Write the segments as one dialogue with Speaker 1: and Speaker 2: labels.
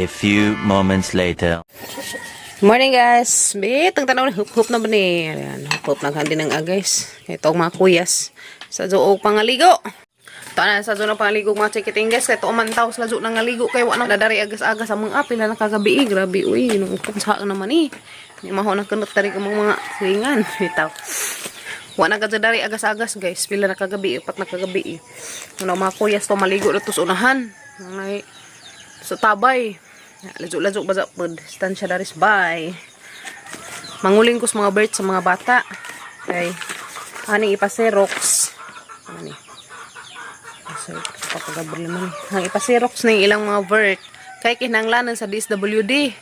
Speaker 1: A few moments later.
Speaker 2: Morning, guys! Bit, ang tanaw hup-hup na ba ni? Ayan, hup-hup naghandi ng guys. Ito ang mga kuyas. Sa zuog pangaligo. Ito na, sa zuog ng pangaligo mga chikiting, guys. Ito umantaw sa zuog ng aligo. Kaya wala nang dadari agas-agas sa mga apil na nakagabi. Eh. Grabe, uy. Nung sa naman eh. Hindi maho na kunot dari ang mga swingan. Ito. Wala na dari agas-agas, guys. Pila na kagabi, upat na kagabi eh. Ano mga kuyas to maligo na to sa unahan. Ay, sa tabay. Ladyo-ladyo ba sa pod? Stansya daris bye. Manguling ko sa mga birds sa mga bata. Okay. Aning ipa-xerox. Ano ni? Sorry, papagabril man. Ang ipa-xerox na yung ilang mga bird. Kay kinanglanan sa DSWD.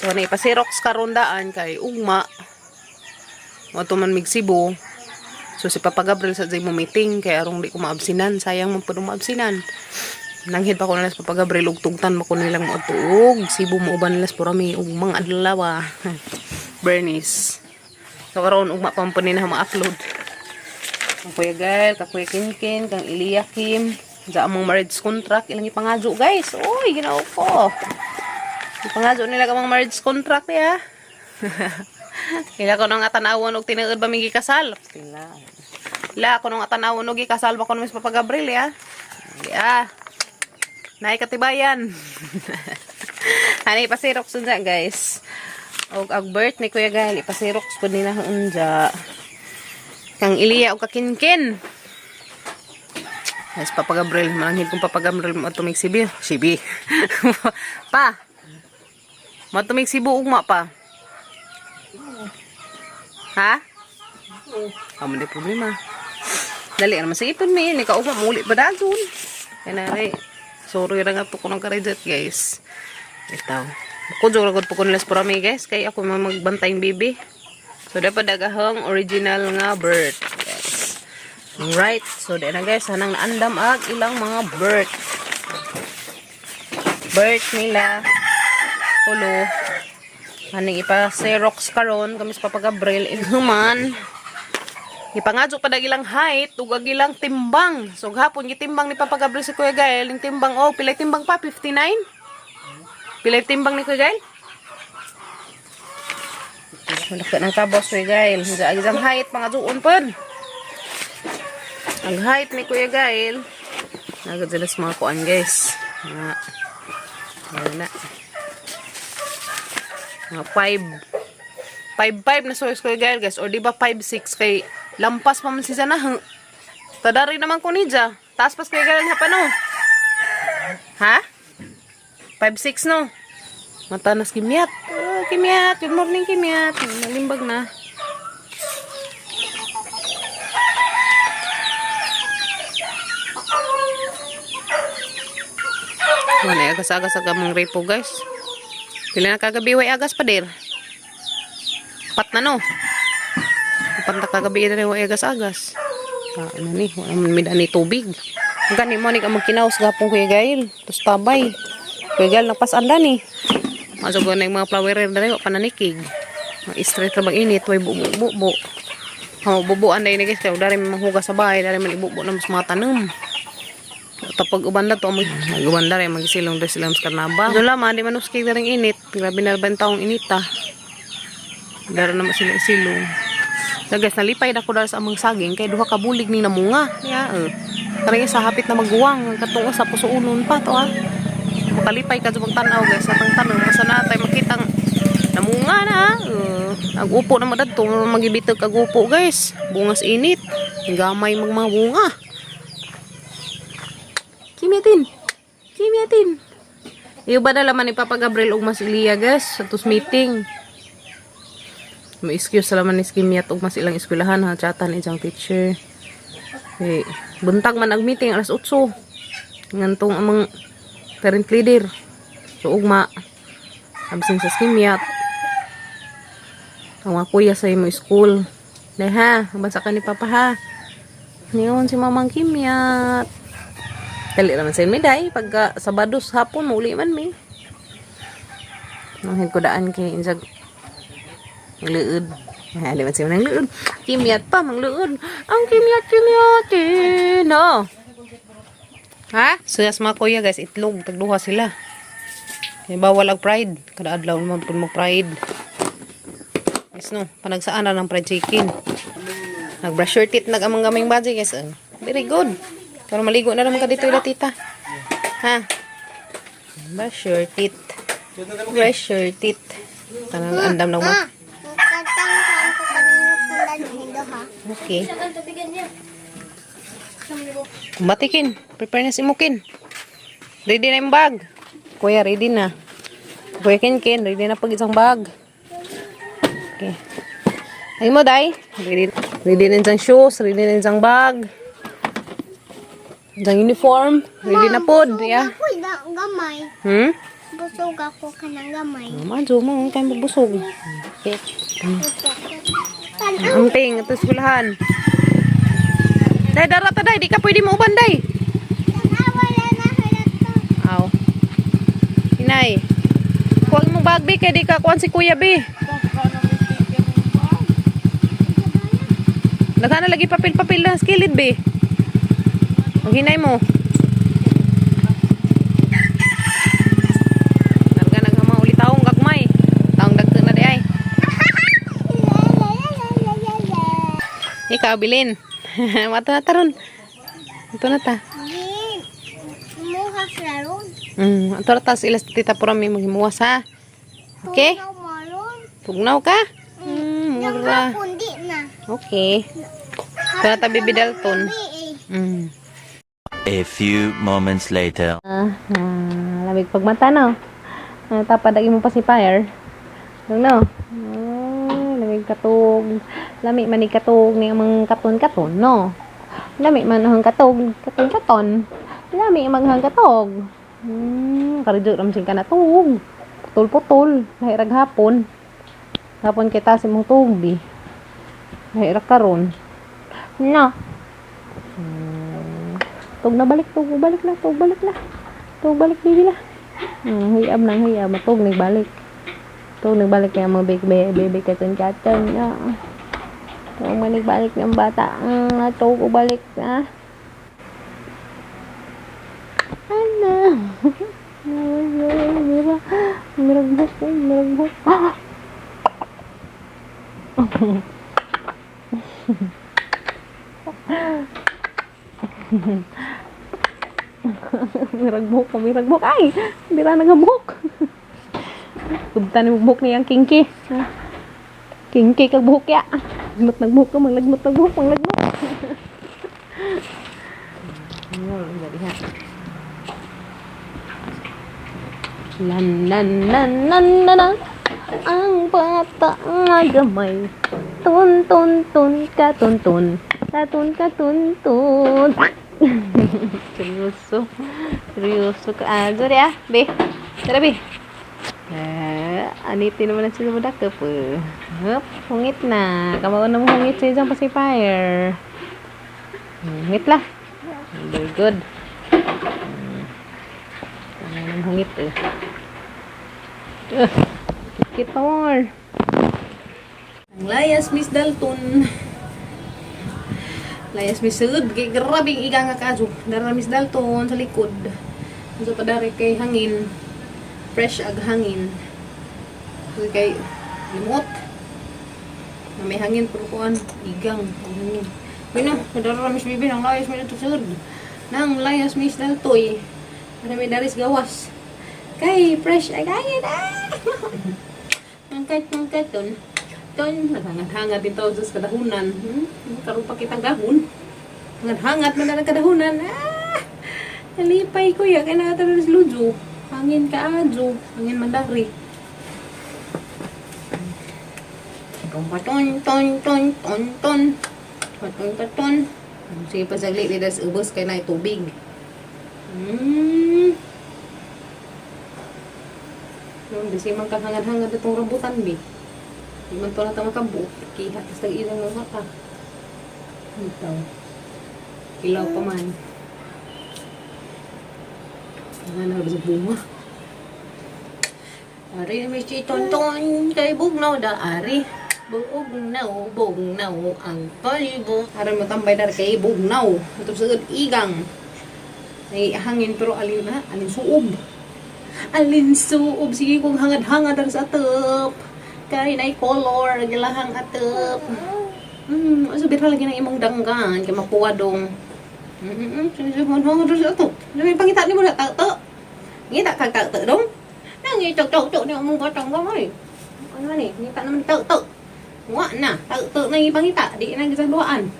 Speaker 2: So, ano ipa-xerox karon daan kay ugma. Mo man mig Cebu. So si Papa Gabriel sa mo meeting kay arong di ko maabsinan, sayang man pud maabsinan. Nanghid pa ko nila sa Papa Gabriel ug tugtan mo ko nilang moadto og Cebu mo uban nila sa Purami ug mga adlaw. Bernice. So karon ugma pa man po nila ma-upload. Ang Kuya Gael, kang Kuya Kinkin, kang Elia Kim, sa among marriage contract ilang ipangadyo, guys. Uy, ginoo ko. Ipangadyo nila kamang marriage contract ya. Ila ko nung atanawon og tinuod ba migi kasal. Sila. Ila ko nung atanawon og gikasal ba ko ni Papa Gabriel ya. Ya. Naay katibayan. Ani ipasirox unja, guys. Og ag birth ni Kuya Gael ipasirox pud nila unja. Kang Iliya og kakinkin. Guys, Papa Gabriel, mananghid kong Papa Gabriel mo tumig sibi. Sibi. Pa. Matumig Cebu ugma pa. Ha? Amo di problema. Dali naman sa ipon mi, ni ka ugma muli pa dagon. Kaya na rin. Sorry ra nga to ko ng karejet, guys. Itaw. Ko jud ko po nila sa parami, guys, kay ako man magbantay yung baby. So dapat dagahang original nga birth, guys. Right. So di na, guys, hanang naandam ag ilang mga birth. Birth nila. Tulo. Aning ipa Xerox karon kami sa Papa Gabriel inhuman. Ipangadyo pa ilang height ug ag ilang timbang. So gahapon gitimbang ni Papa Gabriel si Kuya Gael, ning timbang oh, pilay timbang pa 59. Pilay timbang ni Kuya Gael? Wala ka ng kabos, Kuya Gael. Ang isang height pangadyoon pod. Ang height ni Kuya Gael. Nagad sila sa mga kuan, guys. Mga wala na. Mga 5 5 5 na source ko, guys, or di ba 5 6 kay lampas pa man si Zana. Tadari naman ko ni Ja. Taas pas kay Gael ha pa no. Ha? 5 6 no. Mata nas Kimyat. Oh, Kimyat, good morning, Kimyat. Nalimbag na. Wala agas-agas aga mong repo, guys. Pila na kagabi way agas pa dir. Pat na no. Pat na kagabi na way agas-agas. Ah, ano ni, wala man mi ni tubig. Gani mo ni ka magkinaos gapon, Kuya Gail. Tapos tabay. Kuya Gail nagpasanda ni. Masog na yung mga flowerer dali wa pananikig. Mga straight ra bang init way bubo-bubo. Oh, bubuan na ini, guys, kay dari man manghugas sa bahay, dari man ibubo na mas mga tanom. Tapag uban na to, mag uban na rin, magsilong doon sila sa karnaba. Doon lamang, di manuskig na rin init. Grabe na ba taong init ah. Dara naman sila isilong. So guys, nalipay na ko dahil sa amang saging, kay duha ka bulig ni namunga. Ya, eh. Parang sa hapit na maguwang, katungo sa puso unon pa to ah. Makalipay ka sa tanaw, guys, sa pang tanaw, basta na tayo makitang namunga na ah. Agupo na madadto, magibitag agupo, guys. Bungas init. Gamay mag mga bunga. Kimiatin. Kimiatin. Iyo ba na laman ni Papa Gabriel ug mas Ilya, guys, sa tos meeting. May excuse sa laman ni Kimiat ug mas ilang eskwelahan ha chatan isang teacher. Eh, buntag man ang meeting alas 8. Ngantong amang parent leader. So ugma absent sa Kimiat. Ang mga kuya sa imo school. Dahil ha, bansa ka ni Papa ha. Ngayon si Mamang Kimiat. Dali naman sa inyo, day. Pagka Sabado sa hapon, muli man mi. Nanghin ko daan kay insag luod. Hali man siya ng luod. Kimyat pa, mang luod. Ang kimyat, kimyatin. No. Ha? So, yes, mga kuya, guys, itlog. Tagduha sila. May bawal ang pride. Kada adlaw naman pud mo pride. Yes no, panagsaan na ng fried chicken. Nag-brush your teeth nag amang gaming body guys. Oh. Very good. Pero maligo na naman ka dito ila tita. Ha? Brush your teeth. Brush your teeth. Kanang andam ng
Speaker 3: Ma, katang ko kanino pundan hindo ha.
Speaker 2: Okay. Batikin. Prepare na si Mukin. Ready na yung bag. Kuya, ready na. Kuya Ken, ready na pag isang bag. Okay. Ay mo, Day. Ready, ready na isang shoes, ready na isang bag. Isang uniform. Ready na pod. Yeah.
Speaker 3: Ako gamay. Busog ako kanang gamay.
Speaker 2: Mama, mo, kayo mabusog. Okay.
Speaker 3: Tan-aw.
Speaker 2: Ang ting, ito eskwelahan. Day, dara ta, day. Di ka pwede mauban, day.
Speaker 3: Tanaw wala na halat to.
Speaker 2: Aw. Inay. Kuha mo bag, be. Kaya di ka kuhan si Kuya, be. Nagana lagi papel-papel na skilid, be. Maghinay mo. Narga naghama ulit taong gagmay. Taong dagko na di ay.
Speaker 3: La la la la la la.
Speaker 2: Ikaw, bilin. Mato na taron. Ito na ta.
Speaker 3: Di muha klaron.
Speaker 2: Ato na ta sa ilas tita purami maghimuwas ha. Okay?
Speaker 3: Tugnaw maron.
Speaker 2: Tugnaw ka?
Speaker 3: Yang
Speaker 2: Mura.
Speaker 3: hapon di na.
Speaker 2: Okay. Ito na ta, Bibi Dalton.
Speaker 3: Gabi eh.
Speaker 1: A few moments later.
Speaker 2: Lamig pagmata no. Tapad mo pacifier. Dong no. Lamig katog. Lami man ni katog ni amang katon-katon no. Lami man ang katog, katon-katon. Lami man ang katog. Karidyo ram sing kanatog. Putol-putol, lahi rag hapon. Hapon kita sa imong tug bi. Lahi ra karon. No. Tug na balik, tug balik na, tug balik na. Tug balik baby lah. Huyab nang huyab, matug nagbalik. Tug nagbalik kaya mga baby baby katon katon. Ya. Tug man nagbalik ng bata. Tug balik na. Ana. Mira, mira, buhok, mira buhok. Ah! Mirag buhok, mirag buhok. Ay, bira na nga buhok. Tubtan ni buhok niyang kinky. Ha? Kinky kag buhok ya. Lagmot nag buhok ka, manglagmot nag buhok, manglagmot. Ano, jadi ha. Lan lan lan lan lan lan. Ang bata nga gamay. Tun tun tun ka tun tun. Ka tun ka tun tun. Seryoso. Seryoso ka. Ah, sorry ah. Be. Tara, be. Eh, aniti naman ang sila madakap. Eh. Hup, hungit na. Kamao na mo hungit sa isang pacifier. Hungit lah. Very good. Kamao na mo hungit eh. Kit pa more. Ang layas, Miss Dalton. Layas Miss Sud, kay grabing iga nga kaso. Dara Miss Dalton sa likod. Unsa pa dari kay hangin. Fresh ag hangin. Kasi kay limot. Na may hangin pero kuan igang ang hangin. Bueno, dara Miss Bibi nang layas Miss Dalton sud. Nang layas Miss Daltoy. Para may daris gawas. Kay fresh ag hangin. Ah! Angkat angkat ton. Ton, naghangat-hangat din tawag sa kadahunan. Karon pa kitang gahon. Hangat-hangat man na ang kadahunan. Ah! Nalipay ko ya, kaya nakatalo sa lujo. Hangin ka adyo. Hangin mandari. Ton ton ton ton ton ton. Ton ton ton. Sige pa saglit, di das ubos kay na tubig. Yung di man kahangat-hangat itong rambutan, bi. Di man to na ta makabuot. Kiha, tas tag-ilang nga mata. Ito. Ilaw pa man. Ang ano sa bunga. Ari, may si Tonton, kay bugnaw da, ari. Bugnaw, bugnaw, ang kalibo. Ari mo tambay dar kay bugnaw. Ito sa igang. Ay hangin pero alin na, alin suob. Alinsuob sige kong hangad-hangad ang sa atop. Kay nay color ang ilahang atop. So bira lagi ng imong danggan kay makuha dong. Sige hangad sa atop. May pangita nimo na tato. Ngita kag tato dong. Nang ito to to ni imong batang gamay. Ano ni? Ngita naman tato. Wa na, tato na ipangita, di na gisaduan.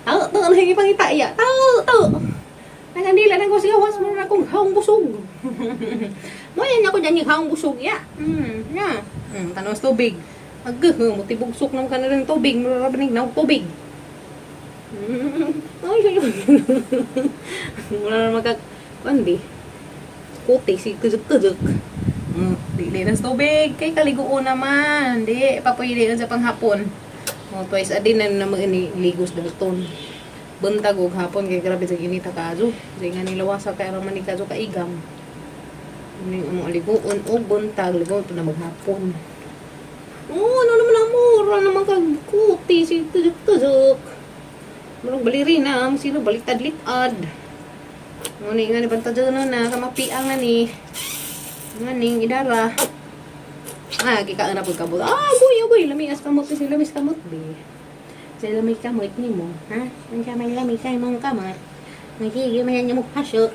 Speaker 2: Tato na ipangita iya. Tato. Nagandila na ko siya was mo na akong haong busog. Mo yan ako dyan yung haong busog ya. Ya. Tanos tubig. Agah, mo tibugsok nang kanila ng tubig, mo ra na tubig. Ay, ay, ay. Wala na magkag kuan bi. Kuti si kuzuk-kuzuk. Dili na sa tubig kay kaliguon naman. Di papayili sa panghapon. Mo twice a day na naman ini ligos dalton. Buntag og hapon kay grabe sa init kazo. Di nga nilawasa kay ra man ni kazo kaigam. Ning among aliguon og buntag ligon pa na maghapon. Oh, ano naman ang mura naman kag kuti si kuzuk-kuzuk. Murag balirina, ang sino baliktad-litad. Ngani nga ni bantad na na kamapiang na ni. Nga ning idara. Ah, gikaan na pud kabot. Ah, goy, goy, lami as kamot si lamis kamot bi. Sa lami kamot nimo, ha? Unsa may lami sa imong kamot? Nagigi man yan mo hasok.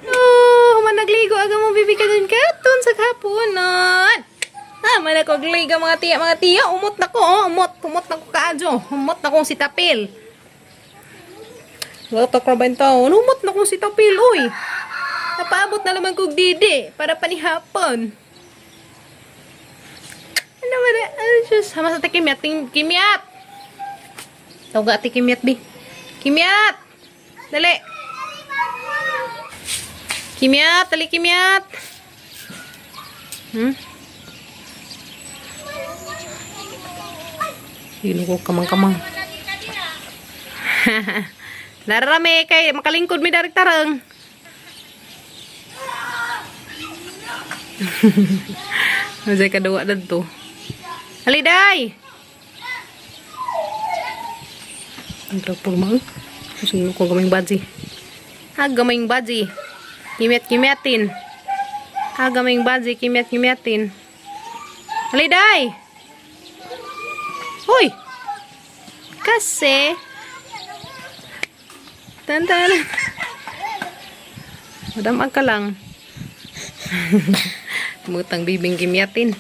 Speaker 2: Oh, man nagligo aga mo bibi ka dun katon sa kapunan. Ah, man ako gliga mga tiya, mga tiya, umot na ko, oh, umot, umot na ko kaadyo, umot na kong sitapil. Wala ka ba taon? Umot na kong sitapil, oy. Napaabot na naman kog didi para panihapon. Ano ba na? Ay, Diyos. Hama sa tikimyat. Ting, kimyat! Tawag ate kimyat, bi. Kimyat! Dali! Kimyat! Dali, kimyat! Yun ko kamang-kamang. Nararami kay makalingkod mi darik tarang. Masay kaduwa dadto. Haliday! Ang trapol mo. Gusto ko gamay baji. Ha, gamay baji. Kimyat kimyatin. Ha, gamay baji. Kimyat kimyatin. Haliday! Hoy! Kasi, tantan. Madamag ka lang. Mutang bibing kimyatin.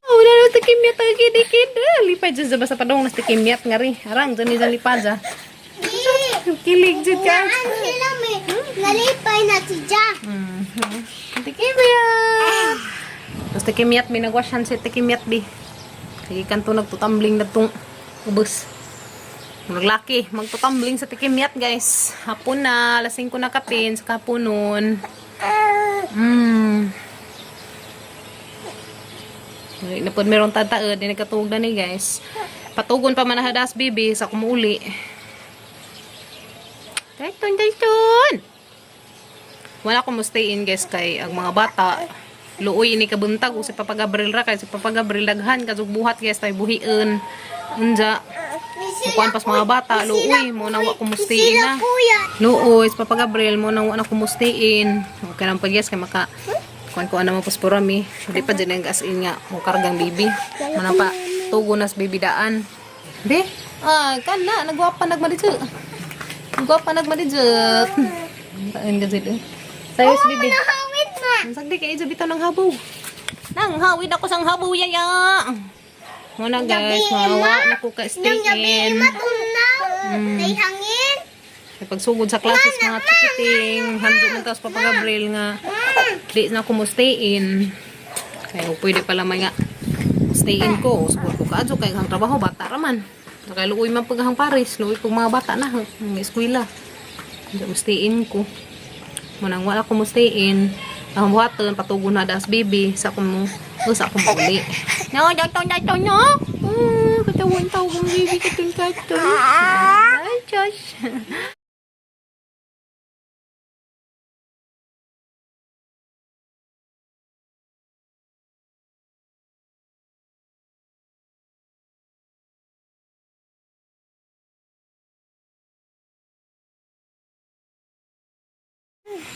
Speaker 2: Oh, wala na sa kimyat ang kidikid. Lipad dyan sa basa padong nasa kimyat nga rin. Arang, dyan ni lipad dyan. Kilig dyan ka.
Speaker 3: Naan sila may nalipay na si Jack.
Speaker 2: Tikimyat! Tapos tikimyat, may nagwasyan si tikimyat bi. Kaya kanto nagtutumbling na tong ubos. Maglaki, magtutumbling sa tikimyat guys. Hapon na, alas 5 na kapin, sa kapon nun. Dali na po meron tataod, di nagkatuog na ni guys. Patugon pa man na hadas bibi sa kumuuli. Dalton, Dalton! Wala ko mo stay in guys kay ang mga bata luoy ini kabuntag o si Papa Gabriel ra kay si Papa Gabriel daghan kasug buhat guys tay buhion unja mukuan pas mga bata luoy mo na wa ko mo stay in na
Speaker 3: Kuya.
Speaker 2: luoy si Papa Gabriel mo na wa na ko mo stay in okay lang pag guys kay maka kuan kuan naman pos purami di pa dyan ang gas in nga mo kargang baby mo na pa tugo nas baby daan be ah kan na nagwapa nagmadidyo nagwapa nagmadidyo Tain ka sila. Sayo si baby.
Speaker 3: Nahawid ma.
Speaker 2: Ang sagdi kay Ijo bitaw ng habaw. Nang hawid ako sang habaw yaya. Muna guys, mawa na ko ka stay
Speaker 3: Nang gabi
Speaker 2: in.
Speaker 3: matunaw. May hangin.
Speaker 2: Kay pagsugod sa classes mga chikiting, handog man tapos Papa Gabriel nga di na ko mo stay in. Kaya pwede pala may nga stay in ko. Sugod ko kaadyo kay ang trabaho bata ra man. Kay luoy man pag ang Paris, luoy kog mga bata na ang eskwela. Hindi mo stay in ko. Munang wala ko mo stay in. Ang buhaton patugon na das baby sa akong mo o sa akong uli. No, dato dato no. Katawan tawag baby katun katun. Ay, Josh.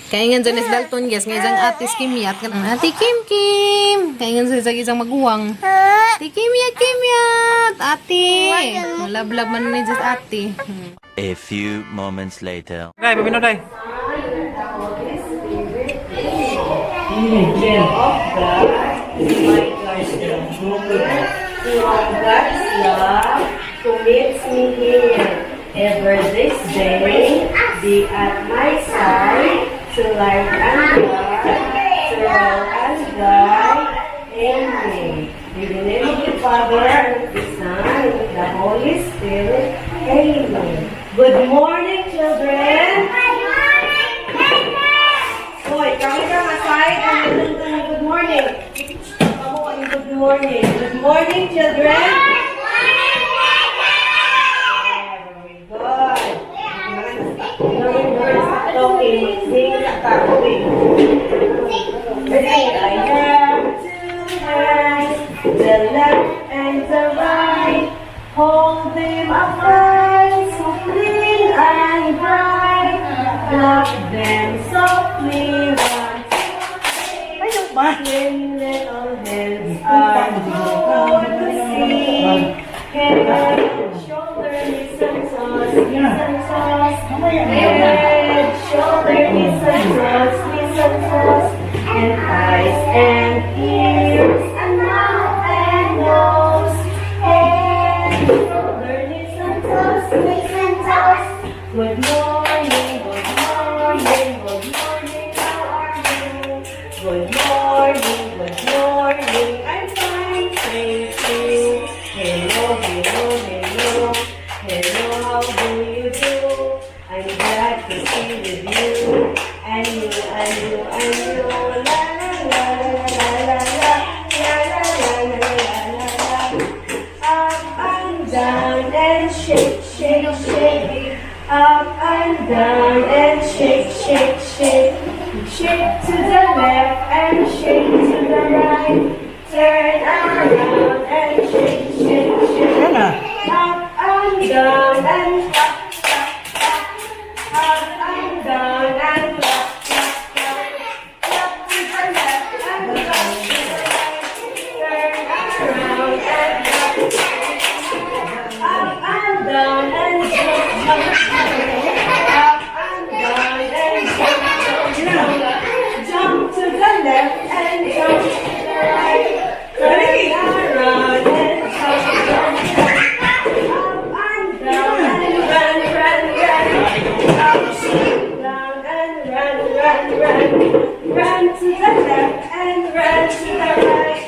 Speaker 2: Kaya nga Janice Dalton, guys, nga isang ate si Kimyat. Ate Kim Kim! Kaya nga sa isang maguwang. Ate Kimyat, Kimyat! Ate! Malablab man ni just ate.
Speaker 1: A few moments later.
Speaker 4: Dai, pabino dai.
Speaker 5: God's love commits me here. Ever this day, be at my side, to light and dark, to rule and guide. Amen. In the name of the Father, and of the Son, and of the Holy Spirit. Amen. Good morning, children. Hoy, kami ka aside ang nagtutong good morning. Kamo ang good morning. Good morning, children. Very good. Okay, sing ka. I have two hands, the left and the right. Hold them upright, so clean and bright. Clap them softly, one, two, three. Clean little hands are good to see. Head, shoulder, knees and toes, knees and toes. Head, shoulder, knees and toes, knees and toes. And eyes and ears and mouth and nose. Head, shoulder, knees and toes, knees and toes. Good morning, good morning, good morning, how are you? Good morning, good morning, I'm fine, thank you. Hello, hello, hello, hello, how do you do? I'm glad to be with you, and you, and you, and you. La la la la la la la, la la la la la la la. Up and down and shake, shake, shake. Up and down and shake, shake, shake. Shake to the left and shake to the right. Turn around and shake, shake, shake. Up and down and clap, clap, clap. Up and down and clap, clap, clap. Clap to the left and clap to the right. Turn around and clap. Up and down and jump, jump, jump. Up and down and jump, jump, jump. Jump to the left and jump to the right. Turn around and jump, jump, jump. Up and down and run, run, run. Up and down and run, run, run. Run to the left and run to the right.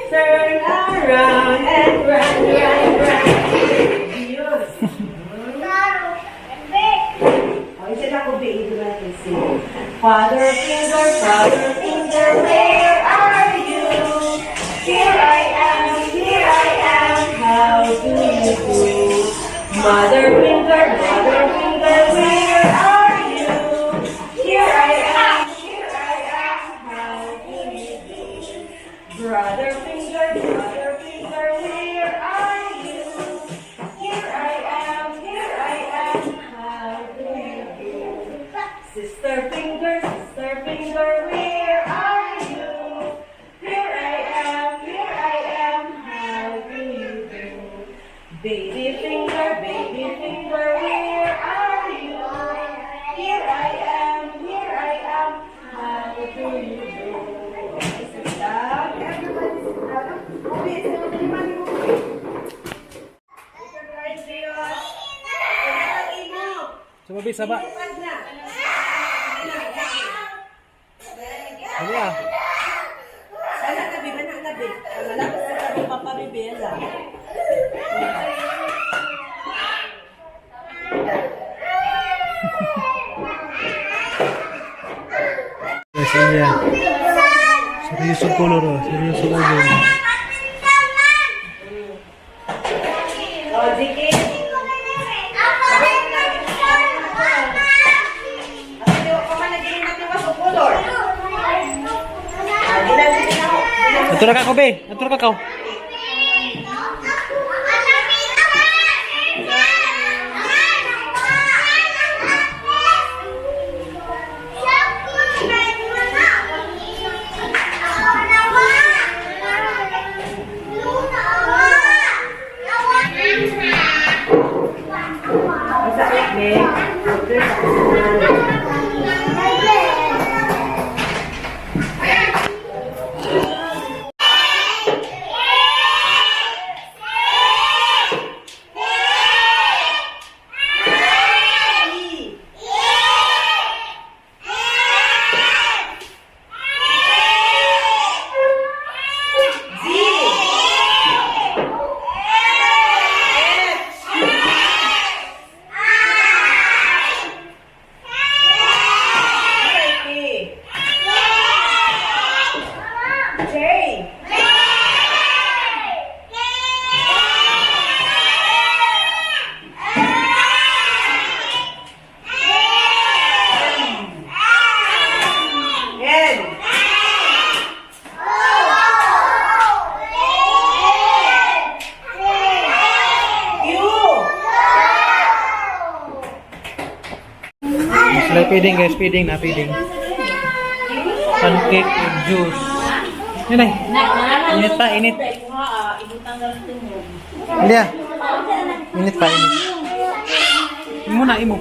Speaker 5: Turn around and run, run, run. Diyos. Oh, isa na ko, baby, natin sing. Father finger, where are you? Here I am, how do you do? Mother finger, where are you? Here I am, how do you do? Brother finger, where are you? Here I am, how do you do? Sister finger, where are you? Here I am, how do you do? Baby finger, where are you? Here I am, how do you do? Sit down, everybody sit down. Ubi, sit down, ubi. Guys, Dios.
Speaker 4: Saba, saba.
Speaker 5: Na.
Speaker 4: Dali ah.
Speaker 5: Bana na, bi, bana na, bi. Malapit sa tabi, Papa Bibela.
Speaker 4: Guys, ayan. Seryoso color oh. Seryoso color.
Speaker 5: Oh, Ziki. Asa di pa man naging natiwas og color. Ah, di na, di na ako.
Speaker 4: Ato na ka ko, be. Ato na ka ko. Sila feeding, guys, feeding na, feeding. Pancake with juice. Yun ay. Init pa, init. Hindi ah. Init pa, init. Imo na, imo.